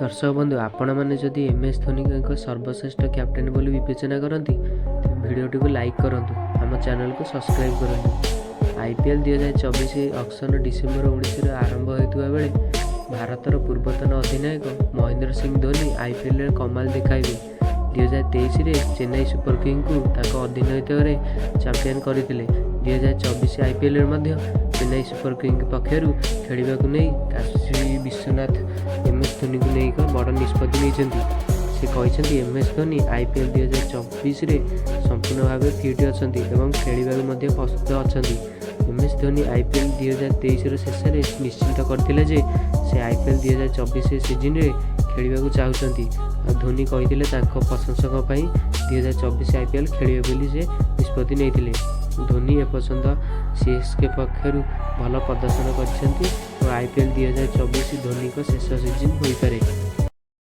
ଦର୍ଶକ ବନ୍ଧୁ, ଆପଣମାନେ ଯଦି ଏମ୍ ଏସ୍ ଧୋନିଙ୍କୁ ଏକ ସର୍ବଶ୍ରେଷ୍ଠ କ୍ୟାପ୍ଟେନ୍ ବୋଲି ବିବେଚନା କରନ୍ତି, ତେବେ ଭିଡ଼ିଓଟିକୁ ଲାଇକ୍ କରନ୍ତୁ, ଆମ ଚ୍ୟାନେଲକୁ ସବସ୍କ୍ରାଇବ୍ କରନ୍ତୁ। ଆଇପିଏଲ୍ 2024 ଅକ୍ସନ୍ ଡିସେମ୍ବର 19ରୁ ଆରମ୍ଭ ହେଉଥିବା ବେଳେ ଭାରତର ପୂର୍ବତନ ଅଧିନାୟକ ମହେନ୍ଦ୍ର ସିଂ ଧୋନି ଆଇପିଏଲ୍ରେ କମାଲ ଦେଖାଇବେ। 2023ରେ ଚେନ୍ନାଇ ସୁପର କିଙ୍ଗକୁ ତାଙ୍କ ଅଧିନାୟକତ୍ୱରେ ଚାମ୍ପିୟନ କରିଥିଲେ। 2024 ଆଇପିଏଲ୍ରେ ମଧ୍ୟ ଚେନ୍ନାଇ ସୁପର କିଙ୍ଗ ପକ୍ଷରୁ ଖେଳିବାକୁ ନେଇ କାଶୀ ବିଶ୍ୱନାଥ ଏମ୍ ଏସ୍ ଧୋନିଙ୍କୁ ନେଇ ଏକ ବଡ଼ ନିଷ୍ପତ୍ତି ନେଇଛନ୍ତି। ସେ କହିଛନ୍ତି, ଏମ୍ ଏସ୍ ଧୋନି ଆଇପିଏଲ୍ 2024ରେ ସମ୍ପୂର୍ଣ୍ଣ ଭାବେ ଫିଟ୍ ଅଛନ୍ତି ଏବଂ ଖେଳିବାକୁ ମଧ୍ୟ ପ୍ରସ୍ତୁତ ଅଛନ୍ତି। ଏମ୍ ଏସ୍ ଧୋନି ଆଇପିଏଲ୍ 2023ର ଶେଷରେ ନିଶ୍ଚିତ କରିଥିଲେ ଯେ ସେ ଆଇପିଏଲ୍ 2024 ସିଜନରେ ଖେଳିବାକୁ ଚାହୁଁଛନ୍ତି। ଆଉ ଧୋନି କହିଥିଲେ, ତାଙ୍କ ପ୍ରଶଂସକଙ୍କ ପାଇଁ 2024 ଆଇପିଏଲ୍ ଖେଳିବେ ବୋଲି ସେ ନିଷ୍ପତ୍ତି ନେଇଥିଲେ। ଧୋନି ଏପର୍ଯ୍ୟନ୍ତ ସିଏସ୍କେ ପକ୍ଷରୁ ଭଲ ପ୍ରଦର୍ଶନ କରିଛନ୍ତି ଓ ଆଇପିଏଲ୍ 2024 ଧୋନିଙ୍କ ଶେଷ ସିଜନ୍ ହୋଇପାରେ।